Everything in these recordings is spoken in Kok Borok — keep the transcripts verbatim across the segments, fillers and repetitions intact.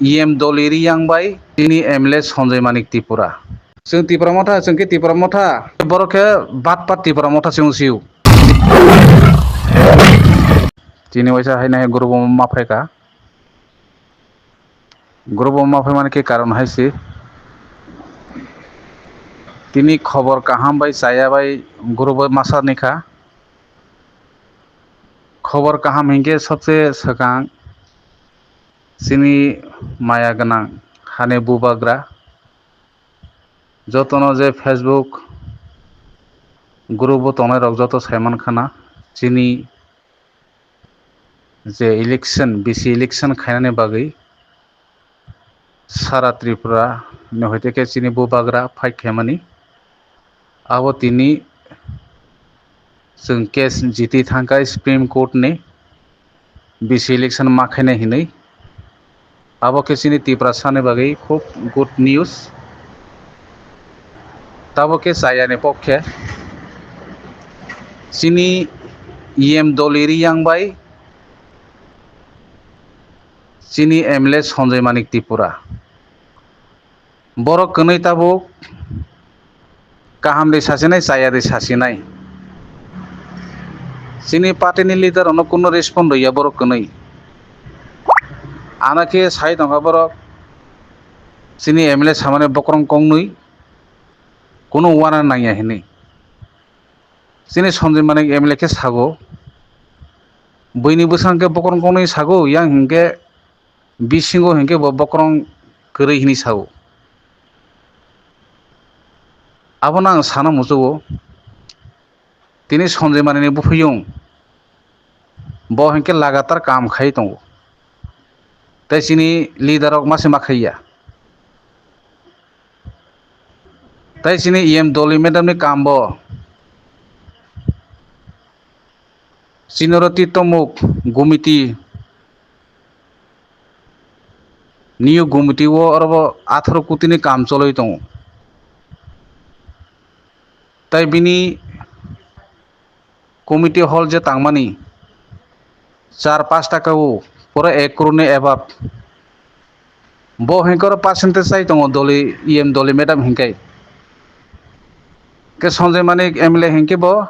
E M Doli Riyang bai chini M L A Sanjay Manik Tripura. Chwng Tipra Motha, chwng khe Tipra Motha. Borok khe batpat Tipra Motha se wng sio. Chini waisa hai nai group o ma phai kha. Group o ma phai mani khe karon hai se. Tini khobor kaham bai chaya bai group o masa ni kha. Khobor kaham hinkhe sobse swkang chini maya gwnang hani bubagra. Jotono je Facebook group o tongnai rok joto saiman khana chini je election, B C election khainani bagwi sara Tripura ni hoite khe chini bubagra fight khaimani. Abo tini chwng case jiti thangkha Supreme Court ni B C election ma khainai hinwi. Abo khe chini Tiprasa ni bagwi khub good news. Tabuk khe chaya ni pokhe chini E M Doli Riyang bai chini M L A Sanjay Manik Tripura. Borok kwnwi tabuk kaham de sasinai, chaya de sasinai. Chini party ni leader rokno kuno respond rwya borok kwnwi. Ano khe sai tongkha borok chini M L A samani bokrong kongnwi kuno uana nangya hinwi. Chini Sanjay Manik M L A khe sago, buini bwsang khe bokrong kongnwi sago, yang hinkhe bisingo hinkhe bo bokrong kwrwi hinwi sao. Abono ang sana muchugo, tini Sanjay Manikni buphuyung bo hinkhe lagatar kam khai tongo. Tei chini leader rok mase ma khaiya. Tei chini E M Doli madam ni kam bo chini oro Titomuk Gumiti, New Gumiti o oro bo atharo koti ni kam choloi tongo. Tei bini committee hall je tangmani char pash taka o pura ek crore ni above. Bo hinkhe oro percentage chai tongo Doli, E M Doli madam hinkai. Ke Sanjay Manik M L A hinkhe bo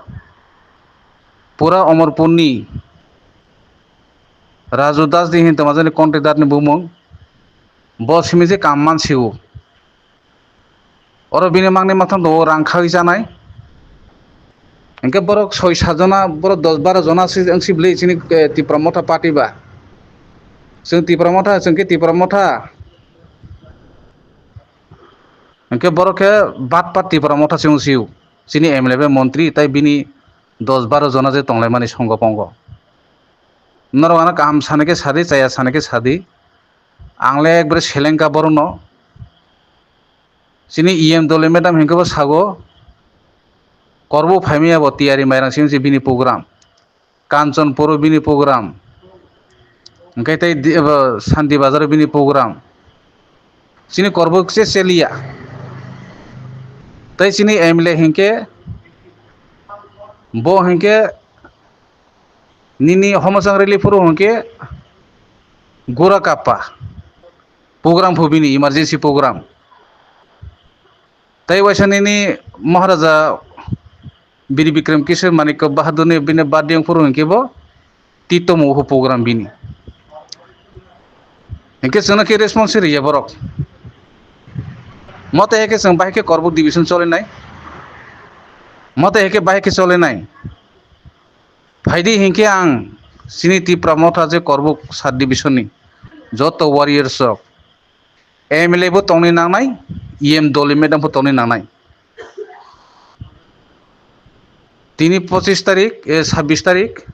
pura Omorpur ni Raju Das di hin tongma jani contractor ni bumung. Bo simi je kam man siu. Oro bini mangni mathang tongo rang khagwi chanai. Hinkhe borok soi sat jona, borok dos baro jona se wng si bwlwi chini, eh, Tipra Motha party ba. Chwng Tipra Motha, chwng khe Tipra Motha. Hinkhe borok khe bat pat Tipra Motha se wng sio. Chini M L A bai montri tai bini dos baro jona je tonglaimani songo pongo. Norok ano kaham sanai khe sadi, chaya sanai khe sadi. Ang le ekbare selengkha borokno. Chini E M Doli madam hinkhe bo sago, korbo phaimaya bo tiyari mairang simi se bini program. Kanchanpur o bini program. Hinkhe tei di-, ebo Santi Bazar o bini program. Chini korbo se cheliya. Tei chini M L A hinkhe bo hinkhe nini Homosang rally phuru hinkhe gura kappa. Program pho bini emergency program. Tei waisa nini Maharaja Bir Bikram Kishore Manikya Bahadur ni bini birthday wng phuru hinkhe bo Titomu pho program bini. Hinkhe chwngno khe response riya borok. Mote heke chwng bahai khe Korbuk division cholinai. Mote heke bahai khe cholinai. Phaidi hinkhe ang chini Tipra Motha je Korbuk sub division ni joto warriors rok M L A bo tongni nangnai, E M Doli madam bo tongni nangnai. Tini pochis tarik, eh, sabbish tarik,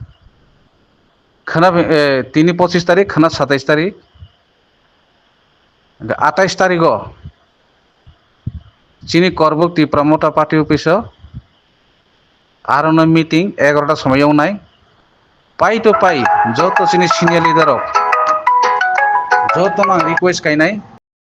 khana, eh, tini pochis tarik, khana satais tarik, atais tarigo chini Korbuk Tipra Motha party office o arono meeting egarota somoi wngnai. Pai to pai, joto chini senior leader rok, joto no ang request kainai,